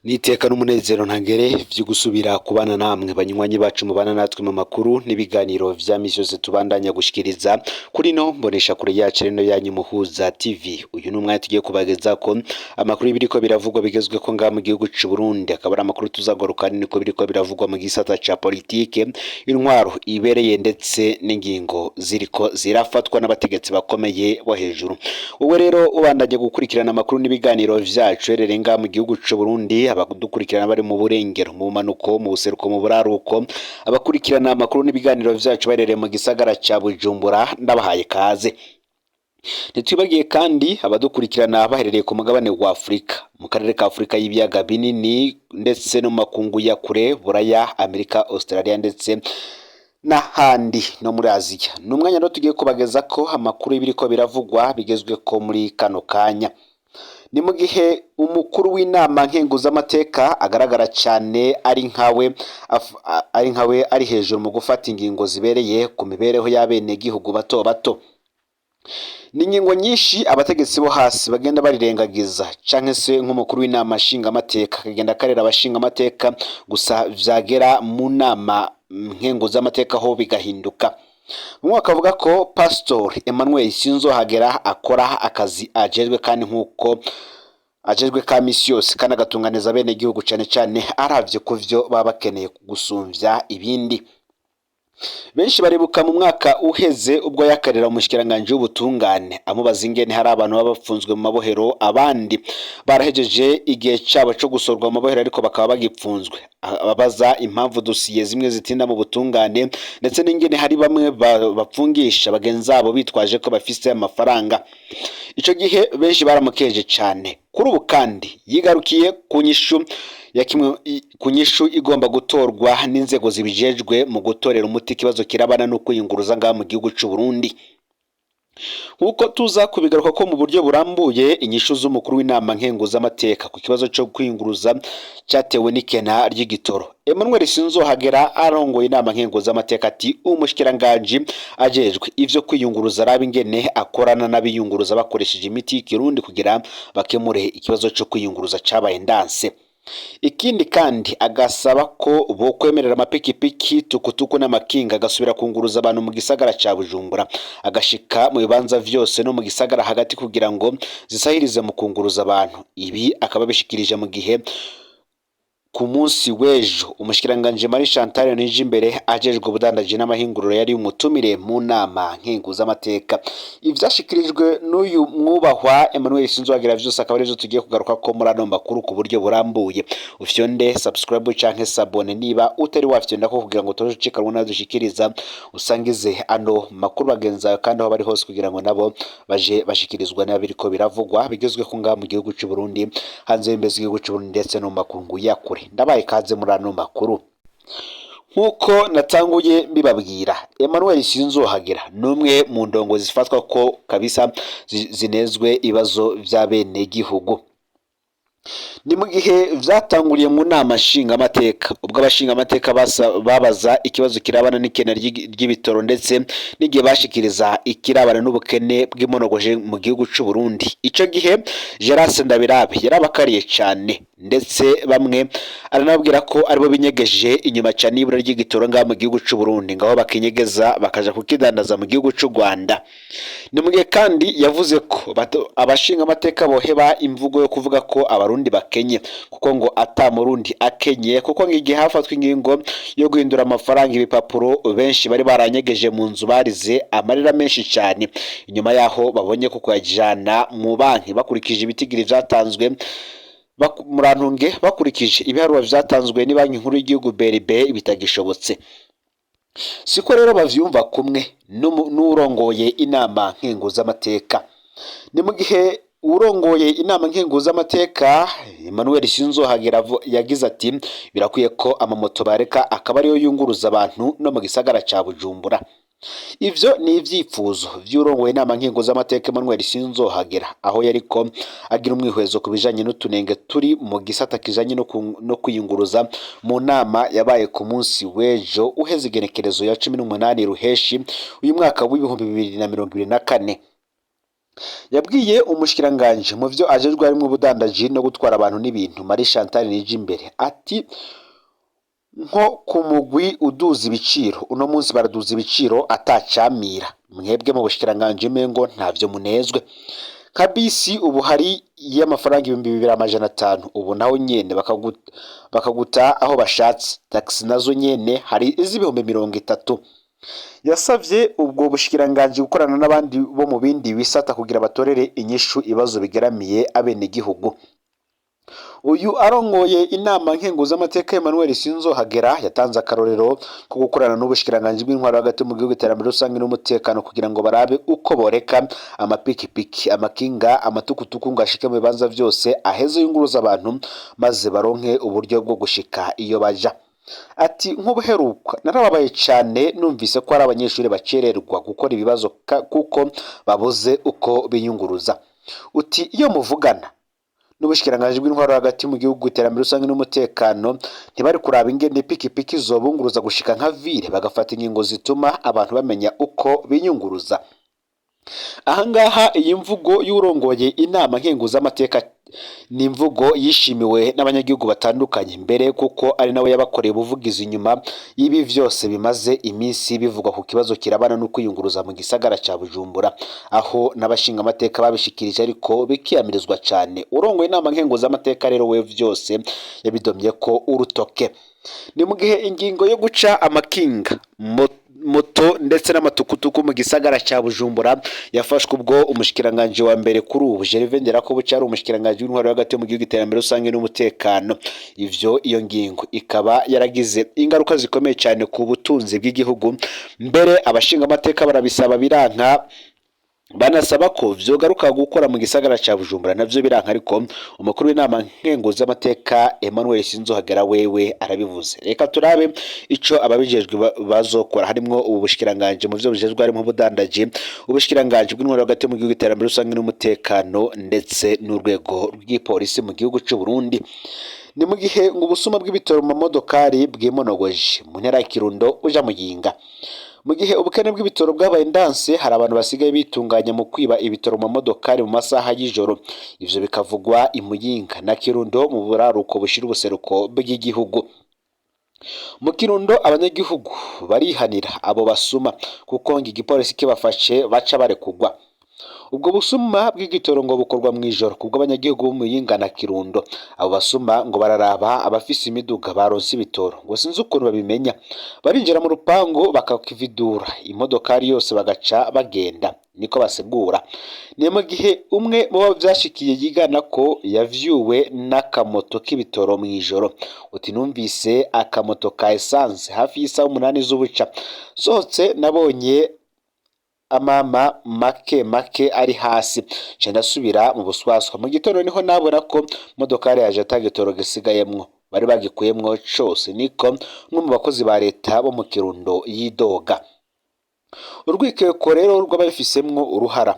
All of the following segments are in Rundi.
N'iteka n'umunezero ntangere vyo gusubira kubana namwe, banywanyi bacu mubana natwe mu makuru n'ibiganiro vya misi yose tubandanya gushikiriza kuri no mbonesha kure yacu, rino yanyu Muhuza TV. Uyu ni umwanya tugiye kubagezako amakuru y'ibiriko biravugwa bigezweko ngaha mu gihugu c'u Burundi, akaba ari amakuru tuzagaruka niko biriko biravugwa mu gisata ca politike, intwaro ibereye, ndetse n'ingingo ziriko zirafatwa n'abategetsi bakomeye bo hejuru. Wowe rero ubandanye gukurikirana amakuru n'ibiganiro vyacu herereye ngaha mu gihugu c'u Burundi, abadukurikirana bari mu burengero, mu bumanuko, mu buseruko, mu buraruko, abakurikirana amakuru n'ibiganiro vyacu baherereye mu gisagara ca Bujumbura, ndabahaye kaze. Ntitwibagiye kandi abadukurikirana baherereye ku mugabane wa Afurika, mu karere ka Afurika y'ibiyaga binini, ndetse no mu makungu ya kure, Buraya, Amerika, Australia, ndetse n'ahandi no muri Aziya. Ni umwanya rero tugiye kubageza ko amakuru y'ibiriko biravugwa bigezweko muri kano kanya. Ni mu gihe umukuru w'inama nkenguzamateka agaragara cyane ari nkawe ari hejuru mu gufata ingingo zibereye ku mibereho y'abenegihugu bato bato. Ni ingingo nyinshi abategetsi bo hasi bagenda barirengagiza, canke se nk'umukuru w'inama nshingamateka akagenda akarera abashingamateka gusa, vyagera mu nama nkenguzamateka ho bigahinduka. Bamwe bakavuga ko Pastor Emmanuel Sinzohagera akora akazi ajejwe, kandi nk'uko ajejwe ka misi yose, kandi agatunganiza bene gihugu, cane cane aravye ku vyo baba bakeneye gusumvya ibindi. Benshi baribuka mu mwaka uheze ubwo yakarira umushikiranganji w'ubutungane, amubaza ingene hari abantu baba bafunzwe mu mabohero, abandi barahejeje igihe cabo co gusorwa mu mabohero ariko bakaba bagipfunzwe, ababaza impamvu dosiye zimwe zitinda mu butungane, ndetse n'ingene hari bamwe bapfungisha bagenzi babo bitwaje ko bafise amafaranga. Ico gihe benshi baramukeje cane. Kuri ubu kandi yigarukiye ku nyishu ya kimwe ku nyishu igomba gutorwa n'inzego zibijejwe mu gutorera umuti ikibazo kirabana no kwiyunguruza ngaha mu gihugu c'u Burundi. Nk'uko tuza kubigaruka ko mu buryo burambuye, inyishu z'umukuru w'inama nkenguzamateka ku kibazo cyo kwiyunguruza cyatewe n'ikena ry'igitoro, Emmanuel Sinzohagera arongoye inama nkenguzamateka ati: "Umushikiranganji ajejwe ivyo kwiyunguruza araba ingene akorana n'abiyunguruza bakoresheje imiti y'ikirundi kugira bakemure ikibazo cyo kwiyunguruza cabaye ndanse." Ikindi kandi agasaba ko bokwemerera amapikipiki, tukutuku n'amakinga agasubira kunguruza abantu mu gisagara ca Bujumbura, agashika mu bibanza vyose no mu gisagara hagati, kugira ngo zisahirize mu kunguruza abantu. Ibi akaba abishikirije mu gihe ku munsi w'ejo umushikiranganji Marie Chantal Nijimbere ajejwe ubudandaji n'amahinguriro yari umutumire mu nama nkenguzamateka. Ivyashikirijwe n'uyu mwubahwa Emmanuel Sinzohagera vyose akaba arivyo tugiye kugaruka ko muri ano makuru ku buryo burambuye. Ufyonde subscribe canke s'abonner niba utari wafyonda ko, kugira ngo utoje nadushikiriza, usangize ano makuru bagenzi bawe kandi aho bari hose, kugira ngo nabo baje bashikirizwa niba biriko biravugwa bigezweho ngaha mu gihugu c'u Burundi, hanze y'imbibe z'igihugu c'u Burundi, ndetse no mu makungu ya kure. Ndabaye kaze muri ano makuru. Nk'uko natanguye mbibabwira, Emmanuel Sinzohagera ni umwe mu ndongo zifatwa ko kabisa zinezwe ibibazo vy'abenegihugu. Ni mu gihe vyatanguriye mu nama nshingamateka, ubwo abashingamateka babaza ikibazo kirabana n'ikena ry'ibitoro, ndetse n'igihe bashikiriza ikirabana n'ubukene bw'imonogoje mu gihugu c'u Burundi. Ico gihe Gerase Ndabirabe yarabakariye cane, ndetse bamwe aranababwira ko aribo binyegeje inyuma cane y'ibura ry'igitoro ngaha mu gihugu c'u Burundi, ngaho bakinyegeza bakaja kukidandaza mu gihugu c'u Rwanda. Ni mu gihe kandi yavuze ko abashingamateka boheba imvugo yo kuvuga ko abarundi bakenye, kuko ngo ata murundi akenye, kuko ngo igihe hafatwa ingingo yo guhindura amafaranga ibipapuro, benshi bari baranyegeje mu nzu barize amarira menshi cyane, inyuma yaho babonye ko kuyajana mu banki bakurikije ibitigiri vyatanzwe, murantunge, bakurikije ibiharuro vyatanzwe ni Banki Nkuru y'igihugu BRB, bitagishobotse. Siko rero bavyumva kumwe n'urongoye inama nkenguzamateka. Ni mu gihe urongoye inama nkenguzamateka Emmanuel Sinzohagera yagize ati: "Birakwiye ko amamoto bareka akaba ariyo yunguruza abantu no mu gisagara ca Bujumbura." Ivyo ni ivyifuzo vy'urongoye inama nkenguzamateka Emmanuel Sinzohagera, aho yariko agira umwihwezo ku bijanye n'utunenge turi mu gisata kijanye no kwiyunguruza mu nama yabaye ku munsi w'ejo uheze, igenekerezo ya 18 Ruheshi uyu mwaka w'2024. Yabwiye umushikiranganji mu vyo ajejwe harimwo ubudandaji no gutwara abantu n'ibintu, Marie Chantal Nijimbere, ati nko ku mugwi uduza ibiciro, uno munsi baraduza ibiciro atacamira, mwebwe mu bushikiranganji mengo ntavyo munezwe. Nka bisi ubu hari y'amafaranga 2500, ubu naho nyene bakaguta aho bashatse. Taxi nazo nyene hari iz'ibihumbi 30. Yasavye ubwo bushikiranganji gukorana n'abandi bo mu bindi bisata kugira batorere inyishu ibibazo bigeramiye abenegihugu. Uyu arongoye inama nkenguzamateka Emmanuel Sinzohagera yatanze akarorero ko gukorana n'ubushikiranganji bw'intwaro hagati mu gihugu, iterambere rusange n'umutekano, kugira ngo barabe uko boreka amapikipiki, amakinga, amatukutuku ngo ashike mu bibanza vyose aheze yunguruza abantu, maze baronke uburyo bwo gushika iyo baja. Ati nk'ubuheruka narababaye cane numvise ko hari abanyeshuri bacererwa gukora ibibazo kuko babuze uko biyunguruza. Uti iyo muvugana n'ubushikiranganji bw'intwaro hagati mu gihugu, iterambere rusange n'umutekano, ntibari kuraba ingene ipikipiki zobunguruza gushika nka ville, bagafata ingingo zituma abantu bamenya uko biyunguruza. Ahangaha iyi mvugo y'urongoye inama nkenguzamateka ni imvugo yishimiwe n'abanyagihugu batandukanye, mbere kuko ari nawe yabakoreye ubuvugizi inyuma y'ibi vyose bimaze iminsi bivugwa ku kibazo kirabana no kwiyunguruza mu gisagara ca Bujumbura, aho n'abashingamateka babishikirije ariko bikiyamirizwa cane. Urongoye inama nkenguzamateka rero we vyose yabidomye ko urutoke. Ni mu gihe ingingo yo guca amakinga, moto ndetse n'amatukutuku mu gisagara ca Bujumbura yafashwe ubwo umushikiranganji wa mbere kuri ubu Gervais Nderakobuca ari umushikiranganji w'intwaro hagati mu gihugu, iterambere rusange n'umutekano. Ivyo iyo ngingo ikaba yaragize ingaruka zikomeye cyane ku butunzi bw'igihugu, mbere abashingamateka barabisaba biranka, banasaba ko vyogaruka gukora mu gisagara ca Bujumbura, navyo biranka, ariko umukuru w'inama nkenguzamateka Emmanuel Sinzohagera wewe arabivuze. Reka turabe ico ababijejwe bazokora, harimwo ubu bushikiranganji mu vyo bujejwe harimwo ubudandaji, ubushikiranganji bw'intwaro hagati mu gihugu, iterambere rusange n'umutekano, ndetse n'urwego rw'ipolisi mu gihugu c'u Burundi. Ni mu gihe ngo ubusuma bw'ibitoro mu mamodokari bwimonogoje mu ntara ya Kirundo uja Muyinga. Mu gihe ubukene bw'ibitoro bwabaye ndanse, hari abantu basigaye bitunganya mu kwiba ibitoro mu mamodokari mu masaha y'ijoro. Ivyo bikavugwa i Muyinga na Kirundo mu buraruko bushira ubuseruko bw'igihugu. Mu Kirundo abanyagihugu barihanira abo basuma kuko ngo igipolisi kibafashe baca barekugwa. Ubwo busuma bw'igitoro ngo bukorwa mw'ijoro kubwo abanyagihugu bo Muyinga na Kirundo. Abo basuma ngo bararaba abafise imiduga baronse ibitoro, ngo sinzi ukuntu babimenya, barinjira mu rupangu bakakividura imodokari yose bagaca bagenda, niko basigura. Ni mu gihe umwe mu bo vyashikiye yigana ko yavyuwe n'akamoto k'ibitoro mw'ijoro. Uti numvise akamoto ka essence hafi y'isaha 8 z'ubuca, sohotse nabonye amama make make ari hasi, nca ndasubira mu buswaswa. Mu gitondo niho nabona ko modokari yaje ata gitoro gisigayemwo, bari bagikuyemwo cose, niko umwe mu bakozi ba leta bo mu Kirundo yidoga. Urwikeko rero rw'ababifisemwo uruhara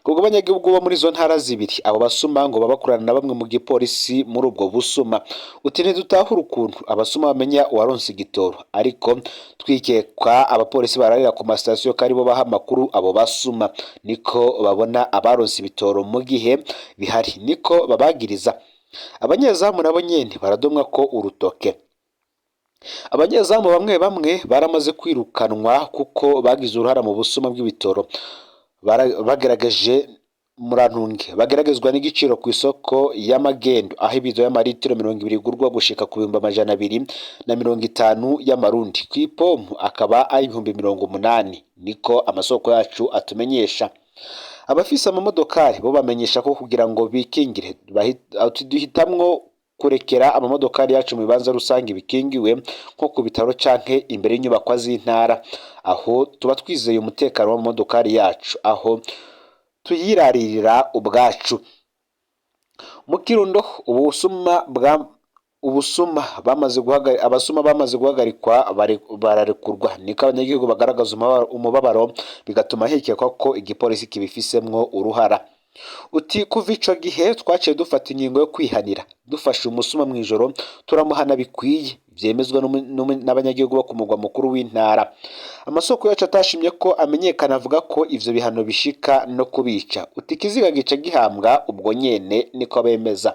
kubwo abanyagihugu bo muri izo ntara zibiri, abo basuma ngo babakorana na bamwe mu gipolisi muri ubwo busuma. Uti ntidutahura ukuntu abasuma bamenya uwaronse igitoro, ariko twikekwa abapolisi bararira ku masitasiyo ko aribo baha amakuru abo basuma, niko babona abaronse ibitoro mu gihe bihari, niko babagiriza. Abanyezamu nabo nyene baradomwa ko urutoke. Abanyezamu bamwe bamwe baramaze kwirukanwa kuko bagize uruhara mu busuma bw'ibitoro. Bagerageje, murantunge, bageragezwa n'igiciro ku isoko y'amagendo, aho ibido y'amaritiro 20 igurwa gushika ku 250,000 y'amarundi, ku ipompo akaba ari 80,000, niko amasoko yacu atumenyesha. Abafise amamodokari bo bamenyesha ko kugira ngo bikingire duhitamwo kurekera amamodokari yacu mu bibanza rusange bikingiwe, nko ku bitaro canke imbere y'inyubakwa z'intara, aho tuba twizeye umutekano w'amamodokari yacu, aho tuyiraririra ubwacu. Mu Kirundo ubusuma bwa ubusuma bamaze guhagarika, abasuma bamaze guhagarikwa bararekurwa, niko abanyagihugu bagaragaza umubabaro, bigatuma hikekwa ko igipolisi kibifisemwo uruhara. Uti kuva ico gihe twaciye dufata ingingo yo kwihanira, dufashe umusuma mw'ijoro turamuhana bikwiye, vyemezwa n'abanyagihugu bo ku mugwa mukuru w'intara. Amasoko yacu atashimye ko amenyekana avuga ko ivyo bihano bishika no kubica. Uti ikiziga gica gihambwa ubwo nyene, niko bemeza.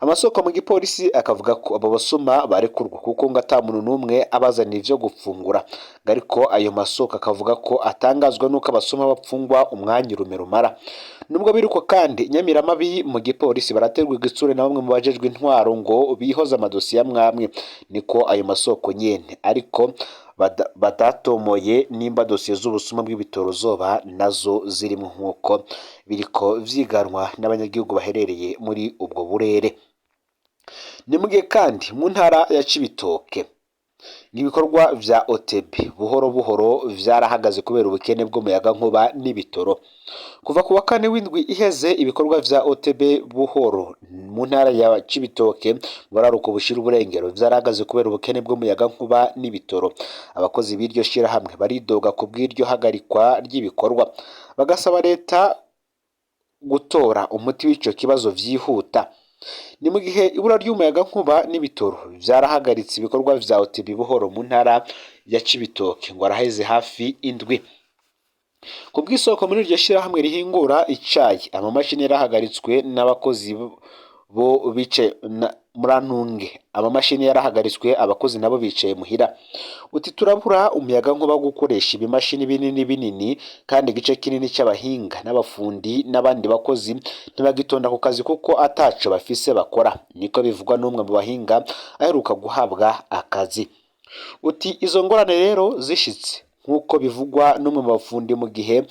Amasoko mu gipolisi akavuga ko abo basuma barekurwa kuko ngo ata muntu n'umwe abazanira ivyo gupfungura. Ariko ayo masoko akavuga ko atangazwa n'uko abasuma bapfungwa umwanya urume rumara. Nubwo biruko kandi, inyamiramabi mu gipolisi baraterwa igitsure na bamwe mu bajejwe intwaro ngo bihoze amadosiye amwamwe, niko ayo masoko nyene, ariko badatomoye nimba dosiye z'ubusuma bw'ibitoro zoba nazo zirimo, nk'uko biriko vyiganwa n'abanyagihugu baherereye muri ubwo burere. Ni mugihe kandi mu ntara ya Cibitoke ibikorwa vya OTB buhoro buhoro vyarahagaze kubera ubukene bw'umuyagankuba n'ibitoro. Kuva ku wa kane w'indwi iheze, ibikorwa vya OTB Buhoro mu ntara ya Cibitoke, buraruko bushira uburengero, vyarahagaze kubera ubukene bw'umuyagankuba n'ibitoro. Abakozi b'iryo shirahamwe baridoga ku bw'iryo hagarikwa ry'ibikorwa, bagasaba leta gutora umuti w'ico kibazo vyihuta. Ni mu gihe ibura ry'umuyagankuba n'ibitoro vyarahagaritse ibikorwa vya OTB Buhoro mu ntara ya Cibitoke ngo araheze hafi indwi. Ku bw'isoko muri iryo shirahamwe rihingura icayi, amamashini yarahagaritswe n'abakozi bo bicaye murantunge, amamashini yarahagaritswe, abakozi nabo bicaye muhira. Uti turabura umuyagankuba wo gukoresha ibimashini binini binini, kandi igice kinini c'abahinga n'abafundi n'abandi bakozi ntibagitonda ku kazi kuko ataco bafise bakora, niko bivugwa n'umwe mu bahinga aheruka guhabwa akazi. Uti izo ngorane rero zishitse, nk'uko bivugwa n'umwe mu bafundi, mu gihe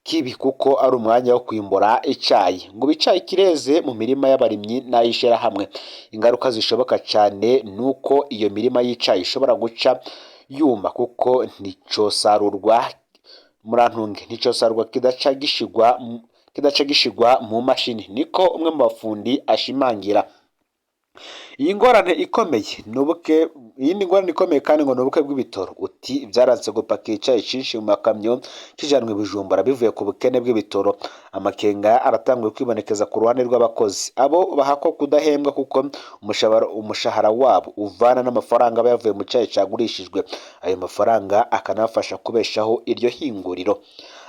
kibi kuko ari umwanya wo kwimbura icayi. Ngo icayi kireze mu mirima y'abarimyi n'ay'ishirahamwe. Ingaruka zishoboka cane nuko iyo mirima y'icayi ishobora guca yuma kuko nticosarurwa, murantunge, nticosarurwa kidaca gishigwa mu mashini, niko umwe mu bafundi ashimangira. Iyi ngorane ikomeye ni ubuke. Iyindi ngorane ikomeye kandi ngo ni ubuke bw'ibitoro. Uti vyaranse gupakira icayi cinshi mu makamyo kijanwa i Bujumbura bivuye ku bukene bw'ibitoro. Amakenga aratanguye kwibonekeza ku ruhande rw'abakozi, abo bahakwa kudahembwa kuko umushahara wabo uvana n'amafaranga aba yavuye mu cayi cagurishijwe, ayo mafaranga akanabafasha kubeshaho iryo hinguriro.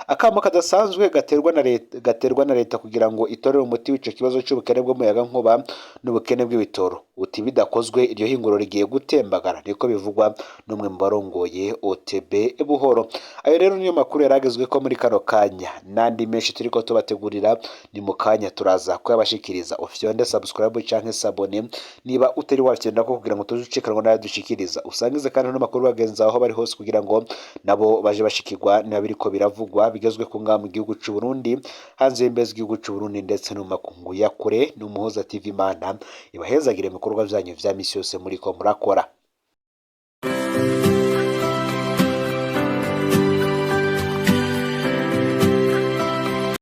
Akamo kadasanzwe gaterwa na leta kugira ngo itorere umuti w'ico kibazo c'ubukene bw'umuyagankuba n'ubukene bw'ibitoro. Uti bidakozwe iryo hinguriro rigiye gutembagara, niko bivugwa n'umwe mu barongoye OTB Buhoro. Ayo rero niyo makuru yaragezwe ko muri kano kanya, n'andi menshi turiko tubategurira ni mu kanya turaza kuyabashikiriza. Ufyonde subscribe canke s'abonner niba utari wafyonda ko kugira ngo tuze ucikanwa n'ayo dushikiriza. Usangize kandi n'amakuru bagenzi aho bari hose kugira ngo nabo baje bashikirwa niba biriko biravugwa bigezwe ku ngaha mu gihugu c'u Burundi, hanze y'imbibe z'igihugu c'u Burundi, ndetse no mu makungu ya kure. Ni Umuhoza TV. Imana ibahezagire mu bikorwa vyanyu vya misi yose muriko murakora.